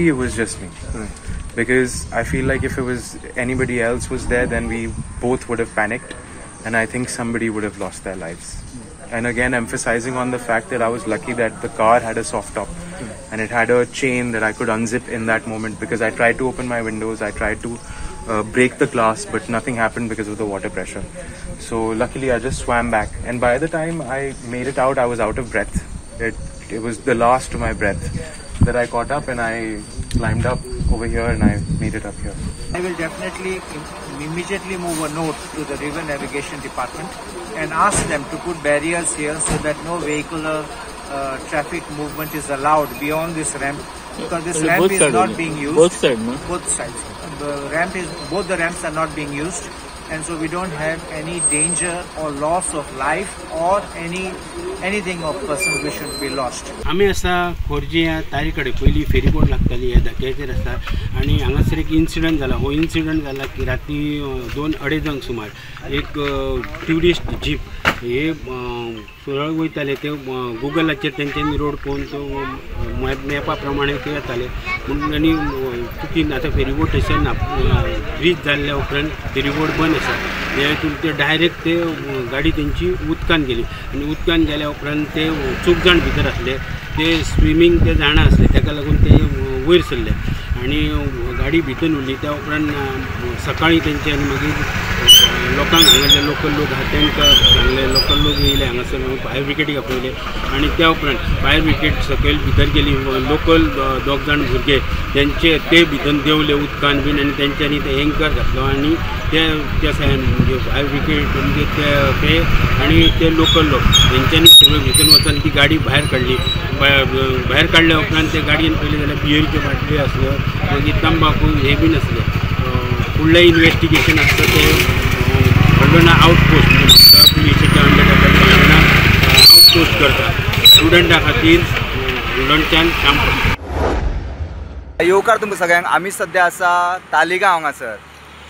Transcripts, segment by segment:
It was just me. Right. Because I feel like if it was anybody else was there, then we both would have panicked, and I think somebody would have lost their lives. And again, emphasizing on the fact that I was lucky that the car had a soft top and it had a chain that I could unzip in that moment, because I tried to open my windows, I tried to break the glass, but nothing happened because of the water pressure. So luckily I just swam back, and by the time I made it out, I was out of breath. It was the last of my breath that I caught up, and I climbed up over here and I made it up here. I will definitely immediately move a note to the River Navigation Department and ask them to put barriers here so that no vehicular traffic movement is allowed beyond this ramp, because this ramp is not being used. Both sides, no? Both sides. The ramp is, both the ramps are not being used, and so we don't have any danger or loss of life or anything of persons which should be lost. आमी आसा खोर्जी ह्या तारी कडेन पयलीं ferryboat लागताली ह्या धक्याचेर आसा आनी हांगासर एक इन्सिडंट जाला. हो इन्सिडंट जाला की राती 2-2:30 सुमार एक ट्युरिस्ट जीप हे सरळ वयताले, ते गुगलाचेर तेंच्यांनी रोड पळोवन तो मॅपा प्रमाणे ते येताले म्हणून आनी चुकीन आतां फेरीबोट थंयसर ना, ब्रीज जाल्ल्या उपरांत फेरीबोट बंद आसा, हे हितून ते डायरेक्ट ते गाडी तेंची उदकान गेली आनी उदकान गेल्या उपरांत ते चौग जाण भितर आसले, ते स्विमींग ते जाणा आसले, ताका लागून ते वयर सरले आनी गाडी भितर उरली. त्या उपरांत सकाळीं तेंचे आनी मागीर लोकांक हांगासरले लोकल लोक आहा तांकां सांगले, लोकल लोक येयले हांगासर फायर ब्रिगेडीक आपयले आनी त्या उपरांत फायर ब्रिगेड सकयल भितर गेली. लोकल दोग जाण भुरगे तेंचे ते भितर देंवले उदकान बीन आनी तेंच्यांनी ते एंकर घातलो आनी ते त्या सायन म्हणजे फायर ब्रिगेड म्हणजे ते आनी ते लोकल लोक तेंच्यांनी सगळे भितर वचून ती गाडी भायर काडली. भायर काडल्या उपरांत ते गाडयेन पयलें जाल्यार बियरीच्यो बाटल्यो आसल्यो, मागीर तंबाकू हे बीन आसले. फुडलें इन्वेस्टिगेशन आसता ते हल्दोणा आउटपोस्ट म्हणजे पुलिसेच्या अंडर हल्दोणा आउटपोस्ट करता स्टुडंटा खातीर हल्दोणच्यान काम करता. येवकार तुमकां सगळ्यांक. आमी सद्या आसा तालिगांव हांगासर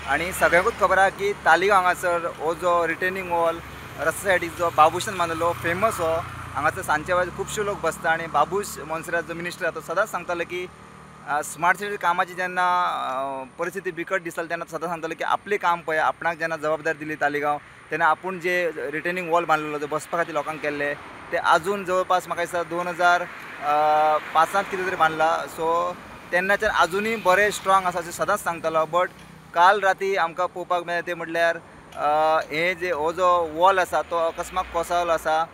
आनी सगळ्यांकूच खबर आहा की तालिगांव हांगासर हो जो रिटेनिंग वॉल रस्त्या सायडीक जो बाबूशान बांदलो फेमस हो, हांगासर सांजच्या वेळार खुबशे लोक बसता आनी बाबूश मोन्सेरात जो मिनिस्टर आहा तो सदांच सांगतालो की स्मार्ट सिटी कामाची जेन्ना परिस्थिती बिकट दिसताली तेन्ना सदांच सांगतालो की आपलें काम पळय, आपणाक जेन्ना जबाबदारी दिली तालिगांव तेन्ना आपूण जे रिटेनिंग वॉल बांदलेलो जो बसपा खातीर लोकांक केल्ले ते आजून जवळपास म्हाका दिसता 2005 कितें तरी बांदला. सो तेन्नाच्यान आजुनूय बरें स्ट्रांग आसा अशें सदांच सांगतालो. बट काल राती आमकां पळोवपाक मेळ्ळें तें म्हटल्यार हे जे हो जो वॉल आसा तो अकस्मात कोसळ्ळो आसा.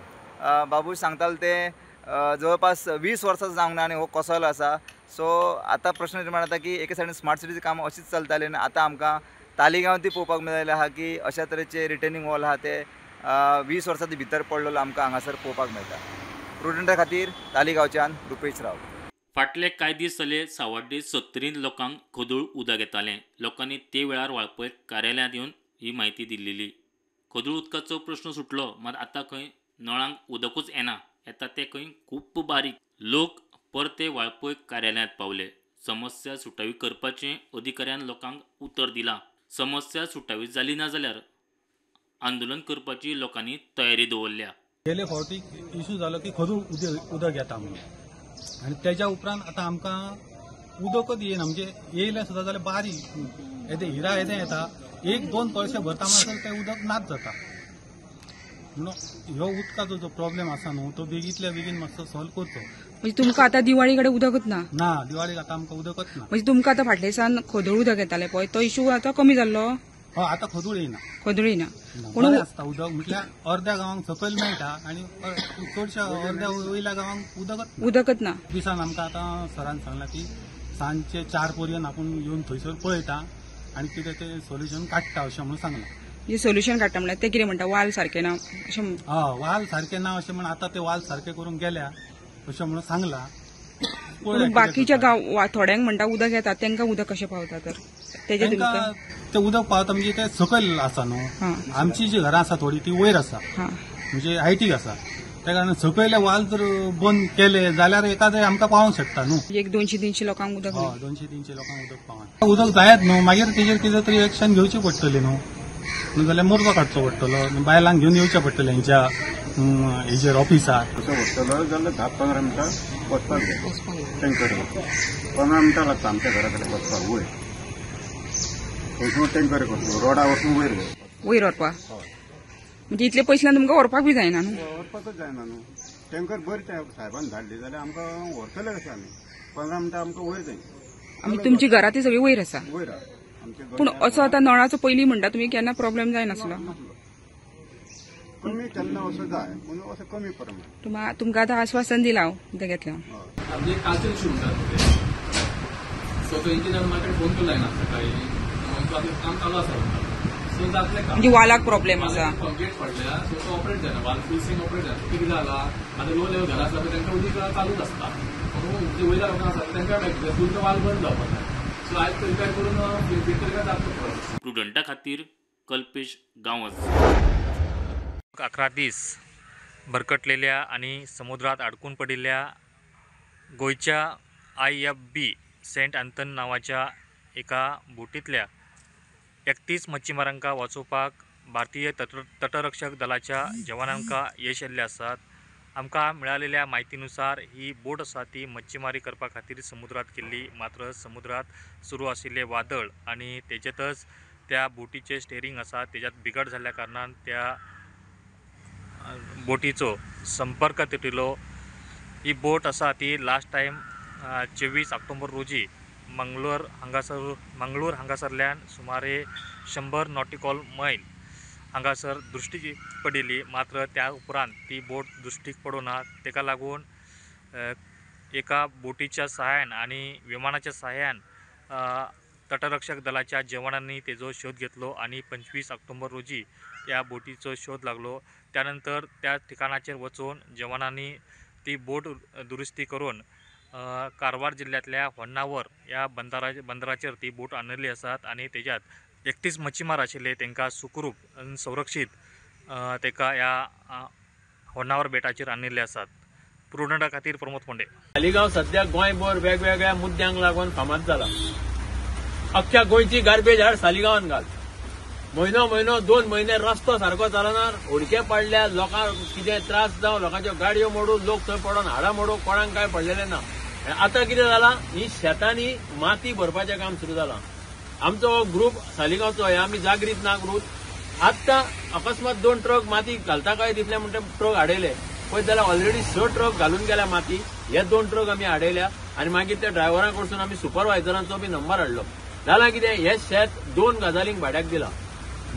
बाबूश सांगतालो तें जवळपास 20 वर्सां जावंक ना आनी हो कोसळ्ळो आसा. सो आतां प्रश्न निर्माण जाता की एके सायडीन स्मार्ट सिटीचें काम अशीच चलतालें आनी आतां आमकां तालिगांव ती पळोवपाक मेळिल्लें आहा की अशा तरेचे रिटेनिंग वॉल आहा ते 20 वर्सां भितर पडलेलो आमकां हांगासर पळोवपाक मेळटा. प्रुडंटा खातीर तालिगांवच्यान रुपेश राव. फाटले कांय दीस जाले सावड्डे 70 लोकांक खोदूळ उदक येतालें. लोकांनी ते वेळार वाळपय कार्यालयांत येवन ही म्हायती दिल्ली. खोदूळ उदकाचो प्रश्न सुटलो, मात आतां खंय नळांक उदकूच येना, येता तें खंय खूब बारीक. लोक परते वाळपय कार्यालयांत पावले. समस्या सुटावी करपाचें अधिकाऱ्यान लोकांक उतर दिलां. समस्या सुटावी जाली ना जाल्यार आंदोलन करपाची लोकांनी तयारी दवरल्या. गेले फावटी इशू जालो की खोदूळ उदक येता म्हणून आनी तेज्या उपरांत आतां आमकां उदकच येना, म्हणजे येयलें सुद्दां जाल्यार बारीक येदें हिरा येदें येता, 1-2 कळशे भरता म्हणसर तें उदक नाच जाता. म्हणून ह्यो उदकाचो जो प्रॉब्लेम आसा न्हू तो बेगींतल्या बेगीन मातसो सॉल्व करचो. म्हणजे तुमकां आतां दिवाळी कडेन उदकच ना? ना, दिवाळीक आतां आमकां उदकच ना. म्हणजे तुमकां आतां फाटल्या दिसान खोदूळ उदक येतालें पळय तो इशू आतां कमी जाल्लो? हय, आतां खोदूळ येना. खोदूळ येना, पूण आसता उदक म्हटल्यार अर्द्या गांवांक सकयल मेळटा आनी चडश्या अर्द्या वयल्या गांवांक उदकच उदकच ना. दिसान आमकां आतां सरान सांगलां की सांजचे 4 पर्यंत आपूण येवन थंयसर पळयता आनी कितें तें सोल्युशन काडटा अशें म्हणून सांगलां. म्हणजे सोल्युशन काडटा म्हणल्यार ते कितें म्हणटा, वाल सारकें ना अशें? हय, वाल सारकें ना अशें म्हण आतां ते वाल सारकें करूंक गेल्या अशें म्हणून सांगलां. पूण बाकीच्या गांव थोड्यांक म्हणटा उदक येता, तांकां उदक कशें पावता तर? तेजें ते उदक पावता म्हणजे ते सकयल आसा न्हू, आमची जी घरां आसा थोडी ती वयर आसा, म्हणजे हायटीक आसा, त्या कारणान सकयले वाल जर बंद केले जाल्यार एखादें आमकां पावोंक शकता न्हू. एक 200-300 लोकांक उदक? हय, 200-300 लोकांक उदक पावना. उदक जायत न्हू, मागीर तेजेर कितें तरी एक्शन घेवची पडटली न्हू, जाल्यार मोर्चो काडचो पडटलो, बायलांक घेवन येवचें पडटलें हेंच्या हेजेर ऑफिसार. असो वतलो जाल्यार 10-15 मिनटां वचपाक जाय, टँकर 15 मिनटां लागता आमच्या घरा कडेन वचपाक वयर. थंयसून टँकर करतो रोडा वचून वयर वयर व्हरपाक, म्हणजे इतले पयसल्यान तुमकां व्हरपाक बी जायना न्हू? व्हरपाकच जायना न्हू. टँकर बरी त्या साहेबान धाडली जाल्यार आमकां व्हरतले कशें आमी 15 मिनटां आमकां वयर जाय. आमी तुमची घरां ती सगळी वयर आसा? वयर. पूण असो आतां नळाचो पयलीं म्हणटा तुमी केन्ना प्रॉब्लेम जायनासलो? कमी केन्ना असो जाय पूण असो कमी प्रमाण. तुमकां आतां आश्वासन दिलां उदक घेतलें. आमचे कालचे इशू म्हणटात ते, सो तो इंजिनियर म्हाका फोन केलो जायना सकाळी, काम चालू आसा म्हणटा. सो जातलें काम. म्हणजे वालाक प्रॉब्लेम आसा, गेट पडल्या, सो तो ऑपरेट जायना, वाल फूल स्विंग ऑपरेट जायना. कितें जाला आतां लो लेवल घरां आसता पळय तांकां उदीक चालूच आसता, म्हणून जे वयल्या लोकांक आसा तांकां फूल तो वाल बंद जावपाक जाय. सो आयज रिपेर करून भितर जातलो. प्रुडंटा खातीर कल्पेश गांवस. 11 दीस भरकटलेल्या आणि समुद्रात अडकून पडिल्ल्या गोंयच्या IFB Saint Anton नावाच्या एका बोटींतल्या 31 मच्छीमारांका वाचोवपाक भारतीय तटरक्षक दलाच्या जवानांका यश येयल्लें आसात. आमकां मिळालेल्या म्हायतीनुसार ही बोट आसा ती मच्छीमारी करपा खातीर समुद्रात गेल्ली, मात्र समुद्रात सुरू आशिल्लें वादळ आनी तेजेतच त्या बोटीचें स्टेरींग आसा तेज्यात बिगड जाल्ल्या कारणान त्या बोटीचो संपर्क तुटिल्लो. ही बोट आसा ती लास्ट टायम 24 ऑक्टोबर रोजी मंगळूर हांगासरल्यान सुमारे 100 नॉटिकल मैल हांगासर दृश्टीक पडिल्ली, मात्र त्या उपरांत ती बोट दृश्टीक पडूना. ताका लागून एका बोटीच्या सहाय्यान आनी विमानाच्या सहाय्यान तटरक्षक दलाच्या जवानांनी तेजो शोध घेतलो आनी 25 ऑक्टोबर रोजी त्या बोटीचो शोध लागलो. त्यानंतर त्या ठिकाणाचेर वचून जवानांनी ती बोट दुरुस्ती करून कारवार जिल्ह्यांतल्या होन्नावर ह्या बंदराचेर ती बोट आणिल्ली आसात आनी तेज्यात 31 मच्छीमार आशिल्ले तांकां सुखरूप आनी संरक्षीत ताका ह्या होन्नावर बेटाचेर आणिल्ले आसात. प्रुडंटा खातीर प्रमोद फोंडे. सालिगांव सध्या गोंयभर वेगवेगळ्या मुद्द्यांक लागून फामाद जाला. अख्ख्या गोंयची गार्बेज हाड सालिगांवान घाल. म्हयनो म्हयनो 2 म्हयने रस्तो सारको चलना, हुडके पडल्या, लोकांक कितें त्रास जावं, लोकांच्यो गाडयो मोडू, लोक थंय पडोन हाडां मोडू, कोणाक कांय पडलेलें ना. आतां कितें जालां, ही शेतांनी माती भरपाचें काम सुरू जालां. आमचो ग्रूप सालिगांवचो हे आमी जागृत नागरूत आतां अकस्मात 2 ट्रक माती घालता काय दिसले म्हणटा ट्रक हाडयले पळयत जाल्यार ऑलरेडी 6 ट्रक घालून गेल्या माती. हे 2 ट्रक आमी हाडयल्या आनी मागीर त्या ड्रायव्हरां कडसून आमी सुपरवायझरांचो बी नंबर हाडलो. जालां कितें, हे शेत 2 गजालींक भाड्याक दिलां.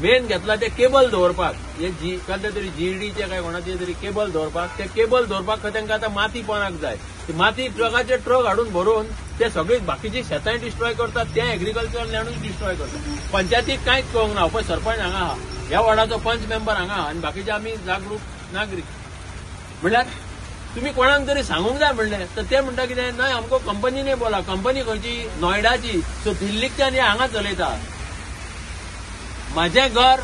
मेन घेतला ते केबल दवरपाक, हे जी कसले तरी जीडीचे काय कोणाचे तरी केबल दवरपाक, ते केबल दवरपाक खंय तांकां आतां माती पोनाक जाय. ती माती ट्रकाचे ट्रक हाडून भरून ते सगळी बाकीची शेतांय डिस्ट्रॉय करतात, ते एग्रीकल्चर लँडूय डिस्ट्रॉय करतात. पंचायतीक कांयच कळूंक ना. पळय सरपंच हांगा आहा, ह्या वॉर्डाचो पंच मेंबर हांगा आहा आनी बाकीचे आमी जागरूक नागरीक. म्हणल्यार तुमी कोणाक तरी सांगूंक जाय म्हणलें तर ते म्हणटा कितें, न्हय आमकां कंपनीने बोला. कंपनी खंयची, नोयडाची. सो दिल्लीकच्यान हे हांगा चलयता. माझें घर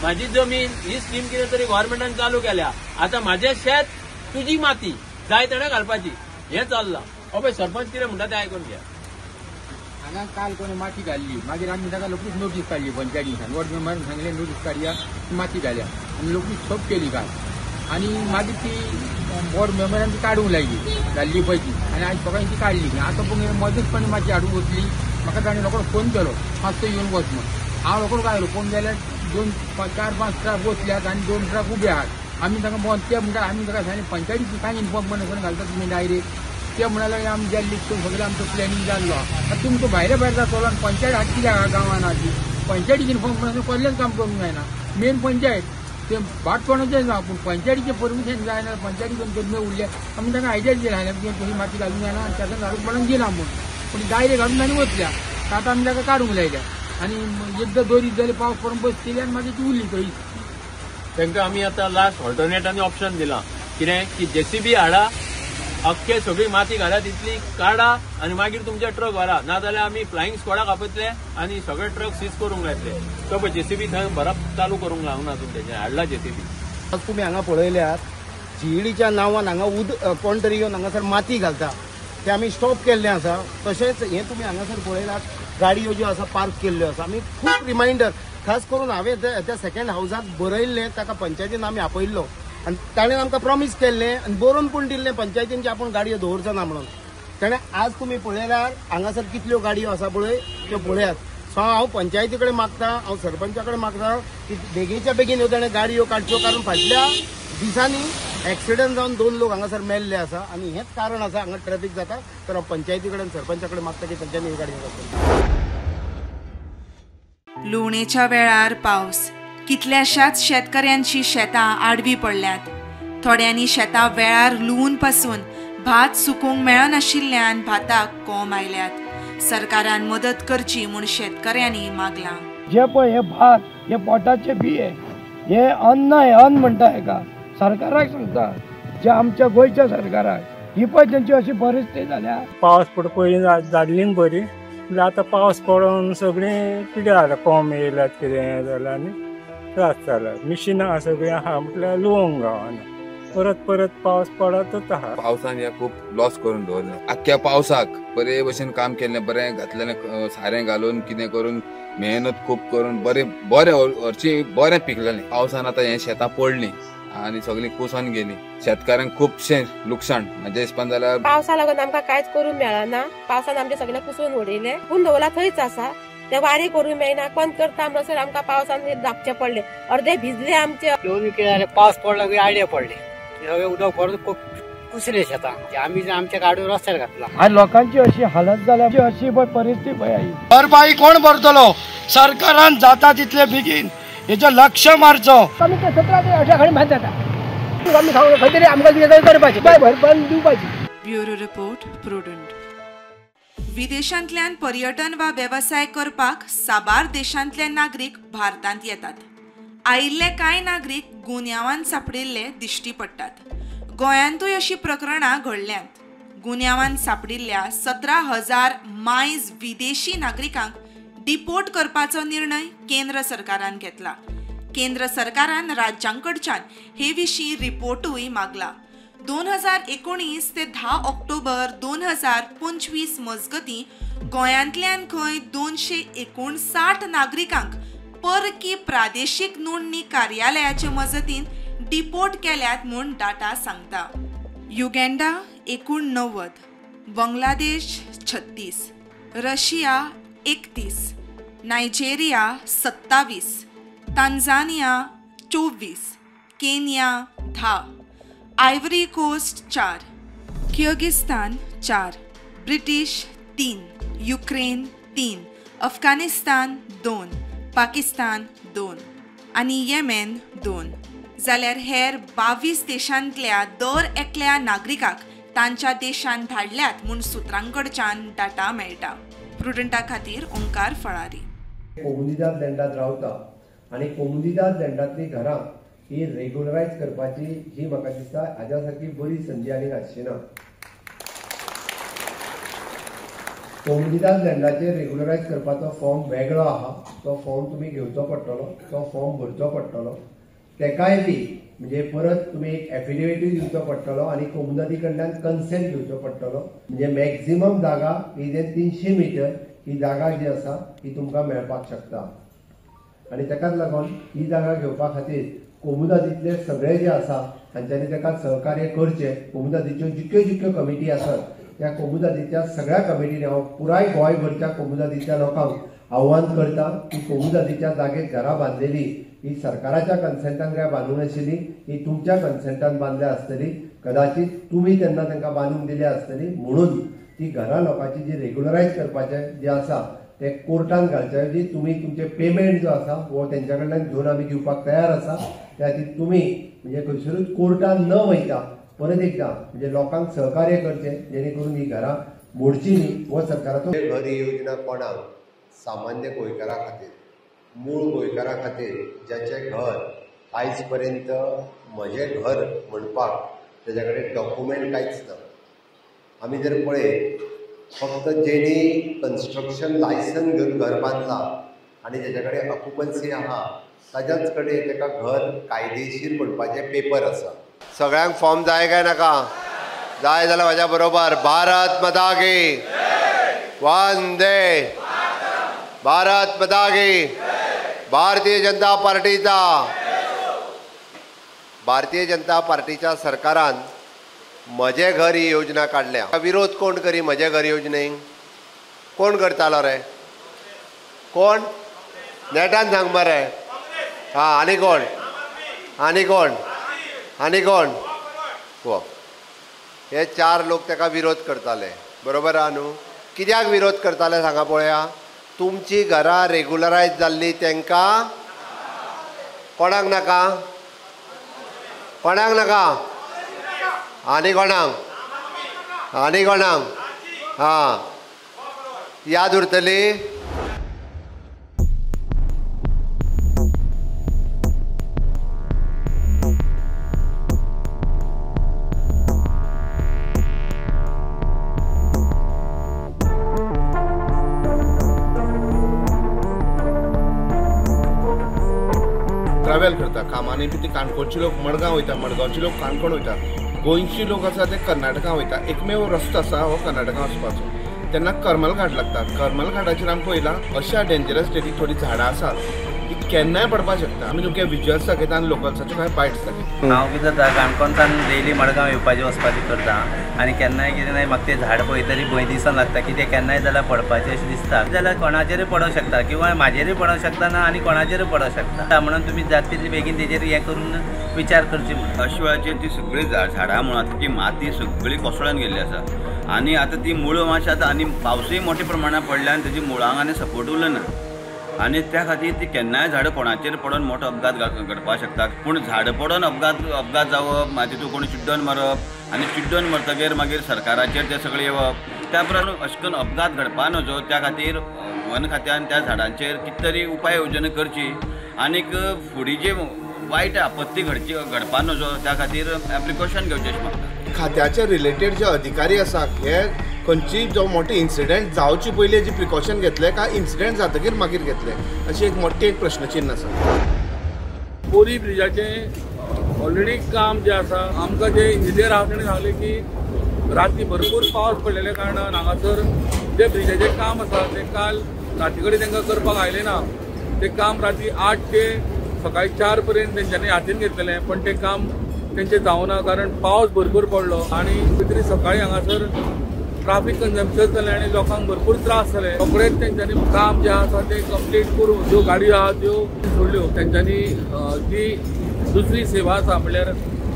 माझी जमीन ही स्कीम कितें तरी गव्हर्मेंटान चालू केल्या. आतां माझें शेत तुजी माती जाय तेणें घालपाची हें चल्लां. हो पळय सरपंच कितें म्हणटा तें आयकून घ्या. हांगा काल कोणी माती घाल्ली, मागीर आमी ताका रोखडीच नोटीस काडली पंचायतीच्यान. वॉर्ड मेंबरान सांगलें नोटीस काडया, माती घाल्या आनी रोखडीच स्टॉप केली काल. आनी मागीर ती वॉर्ड मेंबरान ती काडूंक लायली, घाल्ली पळय ती, आनी आयज सकाळीं ती काडली. आतां पळय मदींचपणी माती हाडूंक वतली. म्हाका ताणें रोखडो फोन केलो, मातसो येवन वच म्हूण. हांव रोखडो आयलो, पळोवंक गेल्यार 2, 4, 5 ट्रक वतल्यात आनी 2 ट्रक उबे आहात. आमी तांकां ते म्हणटा, आमी ताका सांगलें पंचायतीची कांय इन्फॉर्मेशन घालता तुमी डायरेक्ट. ते म्हणाले आमी गेल्ली सगळें आमचो प्लॅनिंग जाल्लो. आतां तुमकां भायले भायर जातलो आनी पंचायत हाड कित्याक गांवान आहा ती पंचायतीक इन्फॉर्मेशन कसलेंच काम करूंक जायना. मेन पंचायत ते भाट कोणाचें ना, पूण पंचायतीचें परमिशन जायना. पंचायतीन जमनी उरल्या आमी तांकां आयडिया दिला तुमी माती घालूंक जायना आनी ताका घालूंक म्हणून दिला म्हूण, पूण डायरेक्ट घालून तांणी वतल्या. आतां आमी ताका काडूंक लायल्या आनी एकदां 2 दीस जाले पावस पडून बसतली आनी मागीर ती उरली थंय. तांकां आमी आतां लास्ट ऑल्टरनेट आनी ऑप्शन दिलां कितें की जेसीबी हाडा, अख्खे सगळी माती घाला तितली काडा आनी मागीर तुमचे ट्रक व्हरा, नाजाल्यार आमी फ्लायिंग स्क्वॉडाक आपयतले आनी सगळे ट्रक सीज करूंक लायतले. तो पळय जेसीबी थंय भरप चालू करूंक लागना अजून, तेजें हाडला जेसीबी. आज तुमी हांगा पळयल्यात जीईडीच्या नांवान हांगा कोण तरी येवन हांगासर माती घालता, ते आमी स्टॉप केल्लें आसा. तशेंच हें तुमी हांगासर पळयलात गाडयो ज्यो आसा पार्क केल्ल्यो आसा. आमी खूब रिमायंडर खास करून हांवें त्या सेकंड हावजाक बरयल्लें, ताका पंचायतीन आमी आपयल्लो. आनी ताणें आमकां प्रॉमीस केल्लें आनी बरोवन पूण दिल्लें पंचायतीन की आपूण गाडयो दवरचो ना म्हणून. ताणें आज तुमी पळयल्यार हांगासर कितल्यो गाडयो आसा पळय त्यो पळयात. सो हांव पंचायती कडेन मागता, हांव सरपंचा कडेन मागता की बेगीनच्या बेगीन ह्यो ताणें गाडयो काडच्यो, कारण फाटल्या दिसांनी एक्सिडंट जावन 2 लोक हांगासर मेल्ले आसा आनी हेंच कारण आसा हांगा ट्रॅफिक जाता. तर हांव पंचायती कडेन सरपंचा कडेन मागता की तांच्यांनी ह्यो गाडयो काडच्यो. लुवणेच्या वेळार पावस, कितल्याशाच शेतकऱ्यांची शेतां आडवी पडल्यात. थोड्यांनी शेतां वेळार लुवून पासून भात सुकूंक मेळनाशिल्ल्यान भाताक कोंब आयल्यात. सरकारान मदत करची म्हूण शेतकऱ्यांनी मागलां. जे पळय हे भात, हे पोटाचे बिये, हे अन्न, हे अन्न म्हणटा हेका सरकाराक सांगता, जे आमच्या गोंयच्या सरकाराक ही पळय तेंची अशी परिस्थिती जाल्या. पावस पड पयलीं जाल्ली बरी, म्हणल्यार आतां पावस पडून सगळीं पिड्यार जाल्या, कोंब येयल्यात, कितें जालां आनी त्रास जाला. मिशिनां सगळीं आहा म्हटल्यार लुवंक गावना, परत परत पावस पडतच आहा. पावसान ह्या खूब लॉस करून दवरलें. आख्ख्या पावसाक बरे भशेन काम केल्लें, बरें घातलेलें सारें घालून कितें करून मेहनत खूब करून बरें बरें हरशीं बरें पिकलेलें. पावसान आतां हें शेतां पडलीं आनी सगळीं कुसन गेलीं. शेतकाऱ्यांक खुबशें लुकसाण म्हाज्या हिसपान जाल्यार. पावसा लागून आमकां कांयच करूंक मेळना. पावसान आमचें सगळें कुसून उडयलें, पूण दवरला थंयच आसा, ते वारी करूंक मेळना. कोण करता म्हणसर आमकां पावसान धापचें पडलें, अर्दे भिजले आमचे. दोन कितें जालें, पावस पडलो की आडे पडले, सगळें उदक भरून कुसले शेतां. आमी आमच्या गाडयो रस्त्यार घातला. आनी लोकांची अशी हालत जाल्या, अशी परिस्थिती पळय. भरपाई कोण भरतलो? सरकारान जाता तितले बेगीन हेचो लक्ष मारचो. आमी 17 ते 18 खणी भात जाता, आमी खंय तरी आमकां कितें करपाचें, भरपाई दिवपाची. Bureau report, Prudent. विदेशांतल्यान पर्यटन वा वेवसाय करपाक साबार देशांतले नागरीक भारतांत येतात. आयिल्ले कांय नागरीक गुन्यांवान सापडिल्ले दिश्टी पडटात. गोंयांतूय अशी प्रकरणां घडल्यांत. गुन्यांवान सापडिल्ल्या 17,000 मायज विदेशी नागरिकांक डिपोर्ट करपाचो निर्णय केंद्र सरकारान घेतला. केंद्र सरकारान राज्यांकडच्यान हे विशीं रिपोर्टूय मागला. 2019 ते 10 ऑक्टोबर 2025 मजगतीं गोंयांतल्यान खंय 259 नागरिकांक परकी प्रादेशीक नोंदणी कार्यालयाचे मजतीन डिपोर्ट केल्यात म्हूण डाटा सांगता. Uganda 89, Bangladesh 36, Russia 31, Nigeria 27, Tanzania 24, Kenya 10, Ivory Coast 4, Kyrgyzstan 4, British 3, Ukraine 3, Afghanistan 2, Pakistan 2 आनी येमेन 2. जाल्यार हेर 22 देशांतल्या दर एकल्या नागरिकाक तांच्या देशांत धाडल्यात म्हूण सुत्रांकडच्यान डाटा मेळटा. प्रुडंटा खातीर ओंकार फळारी. कोमुनिदाद लँडांत रावता आनी कोमुनिदाद लँडांतलीं घरां ही रेग्युलरायज करपाची ही म्हाका दिसता हाज्या सारकी बरी संदी आनीक आसची ना. कोमुनिदाद लँडाचेर रेग्युलरायज करपाचो फॉर्म वेगळो आहा, तो फॉर्म तुमी घेवचो पडटलो, तो फॉर्म भरचो पडटलो. तेकाय बी म्हणजे परत तुमी एक एफिडेविटूय दिवचो पडटलो आनी कोमुनिदादी कडल्यान कन्सेंट घेवचो पडटलो. म्हणजे मॅक्झिमम जागा ही जे 300 मिटर ही जागा जी आसा ही तुमकां मेळपाक शकता आनी ताकाच लागून ही जागा घेवपा खातीर कोमुनिदादींतले सगळे जे आसा तांच्यांनी ताका सहकार्य करचें. कोमुनिदादीच्यो जितक्यो जितक्यो कमिटी आसात त्या कोमुनिदादीच्या सगळ्या कमिटींनी हांव पुराय गोंयभरच्या कोमुनिदादीच्या लोकांक आव्हान करता की कोमुनिदादीच्या जागेत घरां बांदलेली ही सरकाराच्या कन्सेंटान काय बांदूंक नाशिल्ली, ही तुमच्या कन्सेंटान बांदल्या आसतली, कदाचित तुमी तेन्ना तांकां बांदूंक दिल्या आसतली. म्हणून ती घरां लोकांची जी रेग्युलरायज करपाचें जें आसा तें कोर्टान घालचे ऐवजी तुमी तुमचें पेमेंट जो आसा हो तेंच्या कडल्यान घेवन आमी दिवपाक तयार आसा. त्या खातीर तुमी म्हणजे खंयसरूच कोर्टान न वयता परत एकदां म्हणजे लोकांक सहकार्य करचें जेणे करून ही घरां मोडची न्ही हो सरकाराचो. घर ही योजना कोणाक? सामान्य गोंयकारा खातीर, मूळ गोंयकारा खातीर, ज्याचें घर आयज पर्यंत म्हजें घर म्हणपाक तेज्या कडेन डॉक्युमेंट कांयच ना. आमी जर पळयत फक्त जेणी कन्स्ट्रक्शन लायसन घेवन घर बांदलां आनी जेच्या कडेन ऑक्युपन्सी आहा ताज्याच कडेन ताका घर कायदेशीर म्हणपाचें पेपर आसा. सगळ्यांक फॉर्म जाय काय नाका? जाय जाल्यार म्हाज्या बरोबर भारत माता की वंदे, भारत माता की, भारतीय जनता पार्टीचा भारतीय जनता पार्टीच्या सरकारान म्हजें घर ही योजना काडल्या. विरोध कोण करी म्हजें घर योजनेक? कोण करतालो रे? कोण? नेटान सांग मरे. हां, आनी कोण? आनी कोण? आनी कोण? हो, हे 4 लोक ताका विरोध करताले, बरोबर आहा न्हू? कित्याक विरोध करताले सांगा पळया. तुमची घरां रेगुलरायज जाल्ली तांकां कोणाक नाका? कोणाक नाका? आनी कोणाक? आनी कोणाक? हां, याद उरतली. ट्रॅव्हल करता कामांनी बी ती काणकोणची लोक मडगांव वयता, मडगांवची लोक काणकोण वयता, गोंयची लोक आसा ते कर्नाटका वयता. एकमेव रस्तो आसा हो कर्नाटका वचपाचो. तेन्ना करमल घाट लागता. करमल घाटाचेर आमी पळयलां अशा डेंजरस स्टेटीक थोडीं झाडां आसात ती केन्नाय पडपाक शकता. आमी तुमकां विज्युअल्स दाखयता आनी लोकल्साच्यो कांय बायट्स दाखयता. हांव कितें जाता, काणकोणच्यान डेली मडगांव येवपाचें वचपाचें करता आनी केन्नाय कितें नाय म्हाका तें झाड पळयतरी भंय दिसून लागता की तें केन्नाय जाल्यार पडपाचें अशें दिसता. जाल्यार कोणाचेरूय पडोंक शकता किंवा म्हाजेरूय पडोंक शकता ना आनी कोणाचेरूय पडोंक शकता. म्हणून तुमी जाता तितले बेगीन तेजेर हें करून विचार करचे म्हणून. अशा वेळाचेर ती सगळीं झाडां मुळां ती माती सगळी कोसळून गेल्ली आसा आनी आतां ती मुळां मातशी आतां आनी पावसूय मोठ्या प्रमाणांत पडल्यान तेजी मुळांक आनी सपोर्ट उरलो ना आनी त्या खातीर ती केन्नाय झाडां कोणाचेर पडून मोठो अपघात घडपाक शकता. पूण झाडां पडून अपघात जावप, मागीर तितून कोणी चिड्डोन मरप आनी चिड्डोन मरतगीर मागीर सरकाराचेर तें सगळें येवप, त्या प्रमाण अशें करून अपघात घडपा नजो. त्या खातीर वन खात्यान त्या झाडांचेर कितें तरी उपाय येवजण करची आनीक फुडें जे वायट आपत्ती घडपा नजो त्या खातीर प्रिकॉशन घेवचें अशें मागता. खात्याचे रिलेटेड जे अधिकारी आसात हे खंयची जो मोठे इन्सिडेंट जावचे पयलीं जी प्रिकॉशन घेतले काय इन्सिडेंट जातकीर मागीर घेतले अशी एक मोठी एक प्रश्नचिन्ह आसा. बोरी ब्रिजाचें ऑलरेडी काम जें आसा, आमकां जे इंजिनियर आहा तेणी सांगलें की राती भरपूर पावस पडलेल्या कारणान हांगासर जे ब्रिजाचें काम आसा तें काल राती कडेन तांकां करपाक आयलें ना. तें काम राती 8 ते सकाळी 4 पर्यंत तेंच्यांनी हातीन घेतलेलें, पण तें काम तेंचें जावना कारण पावस भरपूर पडलो आनी तरी सकाळी हांगासर ट्राफीक कंजम्पशन जालें आनी लोकांक भरपूर त्रास जाले. रोखडेच तेंच्यांनी काम जें आसा तें कंप्लीट करून ज्यो गाडयो आहा त्यो सोडल्यो. तेंच्यांनी जी दुसरी सेवा आसा म्हणल्यार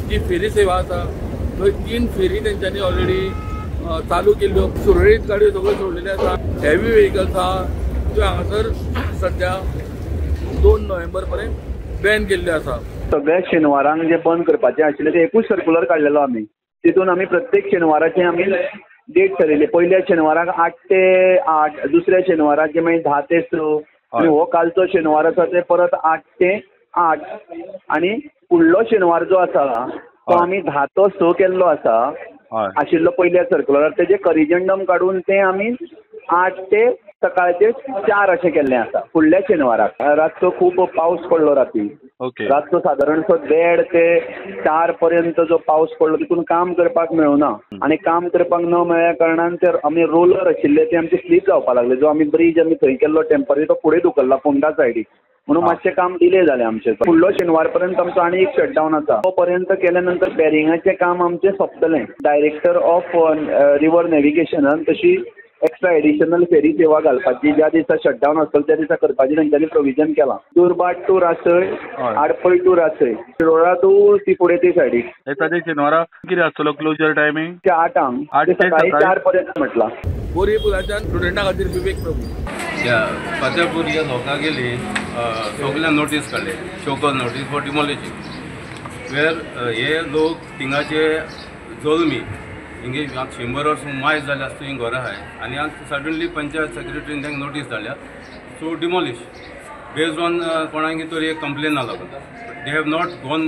जी फेरी सेवा आसा थंय 3 फेरी तेंच्यांनी ऑलरेडी चालू केल्ल्यो. सुरळीत गाडयो सगळ्यो सोडलेल्यो आसा. हेवी व्हेकल्स आहा त्यो हांगासर सद्या 2 नोव्हेंबर पर्यंत बॅन केल्ल्यो आसा. सगळ्या शेनवारांक जे बंद करपाचें आशिल्लें तें एकूच सर्कुलर काडलेलो आमी. तितून आमी प्रत्येक शेनवाराचें आमी डेट थरयली. पयल्या शेनवाराक 8 ते 8, दुसऱ्या शेनवाराक मागीर 10 ते 6 आनी हो कालचो शेनवार आसा ते परत 8 ते 8 आनी फुडलो शेनवार जो आसा तो आमी 10 तो 6 केल्लो आसा आशिल्लो पयल्या सर्कुलरार. तेजें करिजेंडम काडून तें आमी 8 ते सकाळचे 4 अशें केल्लें आसा फुडल्या शेनवाराक. रातचो खूब पावस पडलो राती, रातचो सादारणसो 1:30 ते 4 पर्यंत जो पावस पडलो तितून काम करपाक मेळना आनी काम करपाक न मेळ्ळ्या कारणान ते आमी रोलर आशिल्ले ते आमचे स्लीप जावपाक लागले. जो आमी ब्रीज आमी थंय केल्लो टेम्पररी तो फुडें धुकल्ला फोंडा सायडीक, म्हणून मातशें काम डिले जालें आमचें. फुडलो शेनवार पर्यंत आमचो आनी एक शटडावन आसा, तो पर्यंत केल्या नंतर बॅरिंगाचें काम आमचें सोंपतलें. डायरेक्टर ऑफ रिवर नॅविगेशनान तशी एक्स्ट्रा एडिशनल फेरी सेवा घालपाची ज्या दिसा शटडावन आसतलो त्या दिसा करपाची तेंच्यांनी प्रोविजन केलां. दुर्भाट टू रासय, आडपय टू रासय, शिरोडा टू ती फुडें ते सायडीक. शेनवारा कितें आसतलो क्लोजर टायमींग? 8 सकाळी 4 पर्यंत म्हटलां. बोरी पुलाच्यान स्टुडंटा खातीर विवेक प्रभू. फातेपूर ह्या लोकांगेली सगळ्यांक नोटीस काडले, show cause notice for demolishing, where हे लोक थिंगाचे जल्मी हिंगे 100 वर्स मायज जाले आसता ही घरां आहाय आनी आज सडनली पंचायत सेक्रेटरीन तांकां नोटीस धाडल्या टू डिमॉलिश बेज्ड ऑन कोणाक तरी एक कंप्लेना लागून. They have not gone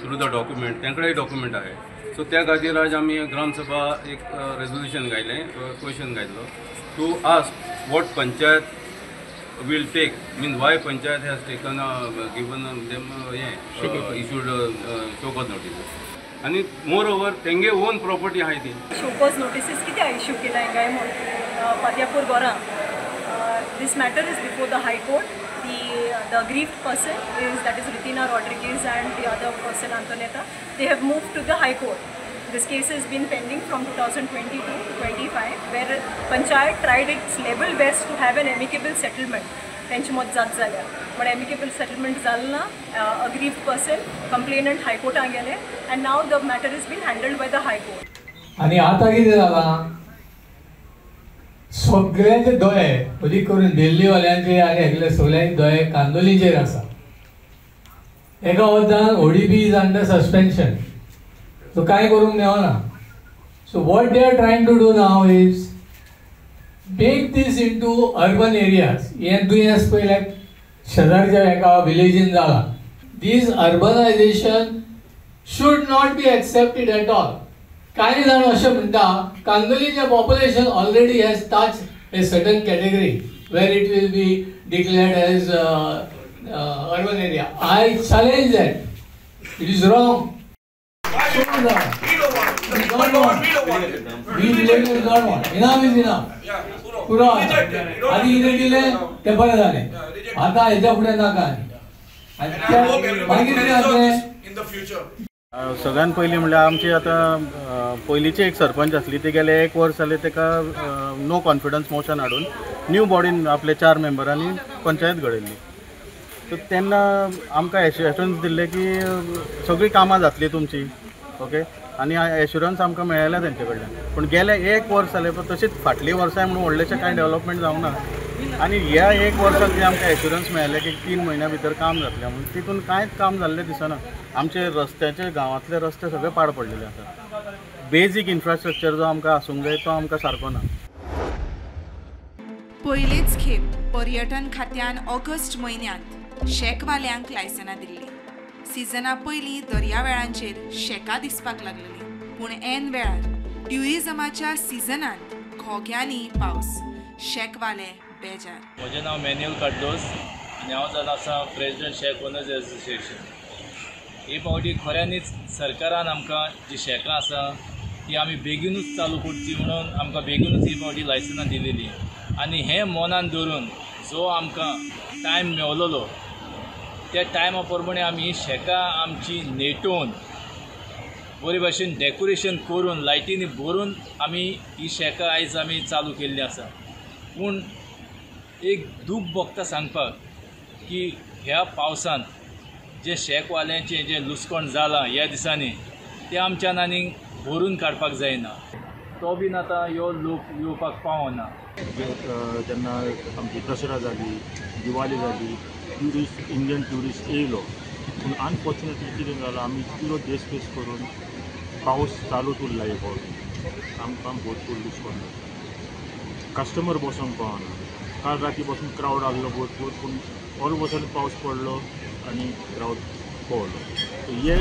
through the document, तांकडेय document आहाय. सो त्या खातीर आज आमी ग्रामसभा एक रेजोल्युशन घायलें, क्वेश्चन घायलो to ask what panchayat will take, means why panchayat has taken given them issued show cause notice आनी मोर ओवर तेंगे ओन प्रॉपर्टी आहाय ती. शोकॉज नोटिसीस कित्याक इश्यू केलाय काय म्हूण फात्यापूर घरां This matter is before the High Court. The aggrieved person is, that is Ritina Rodriguez and the other person Antonetta. They have moved to the High Court. This case has been pending from 2022 to 25, where Panchayat tried its level best to have an amicable settlement. तेंचे मत जात जाल्या, but amicable settlement जालें ना. Aggrieved person complainant हायकोर्टान गेले and now the matter is been handled by the High Court. आनी आतां कितें जालां, सगळ्यांचे दोळे अदीक करून दिल्लीवाल्यांचे आनी हेगले सगळ्यांचे दोळे कांदोलीचेर आसा. एका वतान ODB is under suspension, so कांय करूंक मेळना. So what they are trying to do now is make this into urban areas. हें दुयेंस पयल्या शेजारच्या एका विलेजीन जालां. This urbanisation should not be accepted at all. कांय जाण अशें म्हणटा कांदोलीचें population already has touch a certain category where it will be declared as urban area. I challenge that. It is wrong. We villagers don't want. Enough is enough. पुरो आदी कितें दिलें तें बरें जालें, आतां हेच्या फुडें नाका. आनी मागीर कितें जातलें? सगळ्यान पयलीं म्हणल्यार आमची आतां पयलींची एक सरपंच आसली, ती गेले एक वर्स जालें ताका नो कॉन्फिडन्स मोशन हाडून न्यू बॉडीन आपले 4 मेंबरांनी पंचायत घडयल्ली. सो तेन्ना आमकां एश्युरन्स दिल्लें की सगळीं कामां जातलीं तुमची, ओके, आनी एश्युरन्स आमकां मेळ्ळें तेंचे कडल्यान. पूण गेले एक वर्स जालें तशीच फाटलीं वर्सां म्हणून व्हडलेशें कांय डेवलपमेंट जावंक ना. आनी ह्या एक वर्साक जें आमकां एश्युरन्स मेळ्ळें की 3 म्हयन्या भितर काम जातलें म्हणून, तितून कांयच काम जाल्लें दिसना. आमचे रस्त्याचे गांवांतले रस्ते सगळे पाड पडलेले आसा. बेजीक इन्फ्रास्ट्रक्चर जो आमकां आसूंक जाय तो आमकां सारको ना. पयलेच खेप पर्यटन खात्यान ऑगस्ट म्हयन्यांत शॅकवाल्यांक लायसनां दिल्लीं. सिजना पयलीं दर्यावेळांचेर शॅकां दिसपाक लागलेलीं, पूण ऐन वेळार ट्युरिजमाच्या सिजनांत घोग्यांनी पावस, शॅकवाले बेजार. म्हजें नांव मॅन्युअल कार्दोस आनी हांव जावन आसा प्रेजिडंट शॅक ओनर्स एसोसिएशन. हे फावटी खऱ्यांनीच सरकारान आमकां जी शॅकां आसा ती आमी बेगीनूच चालू करची म्हणून आमकां बेगीनूच ही फावटी लायसनां दिलेली. आनी हें मनान धरून जो आमकां टायम मेवलेलो त्या टायमा प्रमाणे आमी ही शॅकां आमची नेटोवन बरे भाशेन डेकोरेशन करून लायटींनी भरून आमी ही शॅकां आयज आमी चालू केल्ली आसा. पूण एक दूख भोगता सांगपाक की ह्या पावसान जे शॅकवाल्यांचें जें लुसकण जालां ह्या दिसांनी तें आमच्यान आनी भरून काडपाक जायना. तो बीन आतां ह्यो लोक येवपाक पावना. जेन्ना आमची दसरा जाली, दिवाळी जाली, ट्युरिस्ट इंडियन ट्युरिस्ट येयलो, पूण अनफॉर्च्युनेटली कितें जालां, आमी इतलो देश पेस करून पावस चालूच उरला. हे फावटी आमकां भरपूर लुकसाण जाता, कस्टमर बसोंक पावना. काल राती बसून क्रावड आहलो भरपूर, पूण ऑल ऑफ सडन पावस पडलो आनी क्रावड पळलो. हे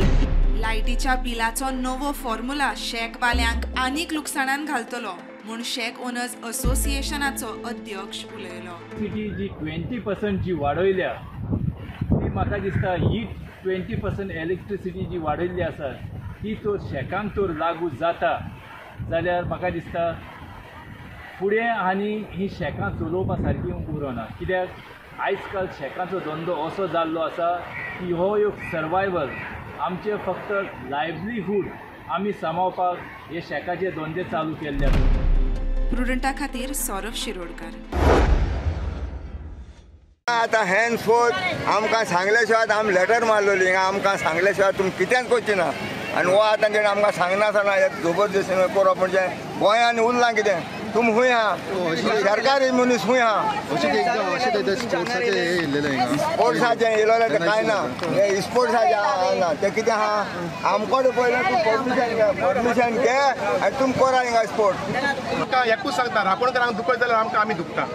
लायटीच्या बिलाचो नवो फॉर्म्युला शॅकवाल्यांक आनीक लुकसाणान घालतलो म्हूण शॅक ओनर्स असोसिएशनाचो अध्यक्ष उलयलो. सिटी जी 20% जी वाडयल्या ती म्हाका दिसता ही 20% इलेक्ट्रिसिटी जी वाडयल्ली आसा ती तर शॅकांक तर लागू जाता जाल्यार म्हाका दिसता फुडें आनी ही शॅकां चलोवपा सारकी उरना. कित्याक आयज काल शॅकांचो धंदो असो जाल्लो आसा की हो एक सर्वायवल, आमचें फक्त लायवलीहूड आमी सांबाळपाक हे शॅकाचे धंदे चालू केल्ले आसा. प्रुडंटा खातीर सौरभ शिरोडकर. आतां हेन्सफोर्थ आमकां सांगले शिवाय आमी लेटर मारलेली, आमकां सांगले शिवाय तुमी कितेंच करची ना. आनी हो आतां तेणें आमकां सांगनासतना जबरदस्तीन करप म्हणजे गोंयांत उरलां कितें? तुमी खूंय आहा? सरकारी मनीस खूंय आहा? स्पोर्ट्साचें येयलें तें कांय ना, हें स्पोर्ट्साचें ना तें कितें आहा? आमकोडे पयलें तूं परमिशन घे, परमिशन घे आनी तुमी करा हिंगा स्पोर्ट. आमकां एकूच सांगता, रापणकारांक दुखयत जाल्यार आमकां आमी दुखता.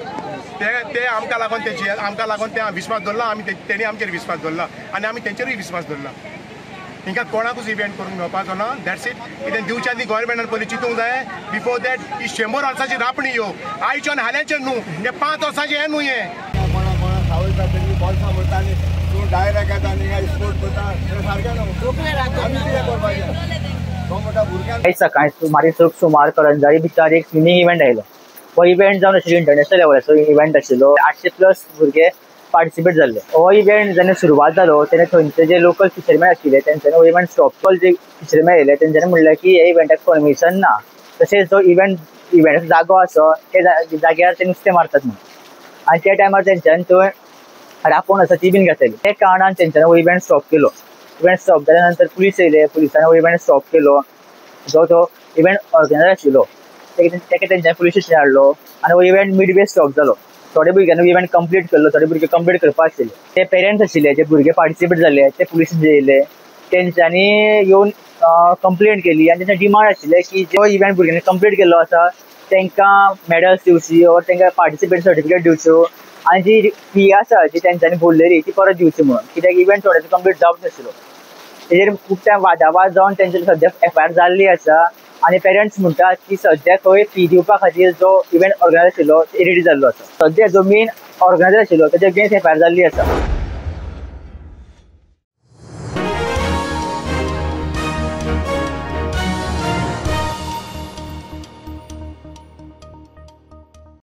ते आमकां लागून तेजी आमकां लागून ते विस्वास दवरला, आमी तेणी आमचेर विस्वास दवरला आनी आमी तेंचेरूय विस्वास दवरला. हिंगा कोणाकूच इव्हेंट करूंक मेळपाचो ना. That's it. कितें दिवच्या न्ही गव्हर्मेंटान पयलीं चिंतूंक जाय बिफोर that. ही 100 वर्सांची रापणी ह्यो आयच्यो आनी हाल्याच्यो न्हू, हे 5 वर्सांचें हें न्हू. हें कोणा कोणा सावयता तेणी बोल्सां भरता आनी तूं डायरेक्ट येता आनी हिंगा स्पोर्ट करता तें सारकें न्हू. आमी कितें करपाचें? तो म्हणटा भुरग्यांक आयज सकाळी सुमार करंजारी बिचार एक स्विमींग इव्हेंट आयलो. हो इव्हेंट जावन आशिल्लो इंटरनॅशनल लेवलाचो इव्हेंट आशिल्लो. 800+ भुरगे पार्टिसिपेट जाल्ले. हो इव्हेंट जेन्ना सुरवात जालो तेन्ना थंयचे जे लोकल फिशरमॅन आशिल्ले तेंच्यांनी हो इव्हेंट स्टॉप केलो. जे फिशरमॅन येयले तेंच्यांनी म्हणलें की ह्या इव्हेंटाक परमिशन ना, तशेंच जो इव्हेंटाचो जागो आसा त्या जाग्यार ते नुस्तें मारतात म्हणून. आनी त्या टायमार तेंच्यांनी थंय रांपोण आसा ती बीन घातली. त्या कारणान तेंच्यांनी हो इव्हेंट स्टॉप केलो. इव्हेंट स्टॉप जाल्या नंतर पुलीस येयले. पुलिसांनी हो इव्हेंट स्टॉप केलो. जो तो इव्हेंट ऑर्गनायजर आशिल्लो तेका तेंच्यांनी पुलीस स्टेशन हाडलो आनी हो इव्हेंट मिडवे स्टॉप जालो. थोडे भुरग्यांनी इव्हेंट कंप्लीट केल्लो, थोडे भुरगे कंप्लीट करपा आशिल्ले. ते पेरंट्स आशिल्ले जे भुरगे पार्टिसिपेट जाले ते पुलीस स्टेशन येयले. तेंच्यांनी येवन कंप्लेन केली आनी तेंचे डिमांड आशिल्ले की जो इव्हेंट भुरग्यांनी कंप्लीट केल्लो आसा तांकां मॅडल्स दिवची ओर तांकां पार्टिसिपेट सर्टिफिकेट दिवच्यो आनी जी फी आसा जी तेंच्यांनी भरलेली ती परत दिवची म्हणून. कित्याक इव्हेंट थोड्याचो कंप्लीट जावंक नाशिल्लो. तेजेर खूब टायम वादावाद जावन तेंचे सद्या एफआयआर जाल्ली आसा आनी पेरंट्स म्हणटात की सद्या खंय फी दिवपा खातीर जो इव्हेंट ऑर्गनायजर आशिल्लो रेडी जाल्लो आसा. सद्या जो मेन ऑर्गनायजर आशिल्लो तेजे अगेन्स्ट एफआयआर जाल्ली आसा.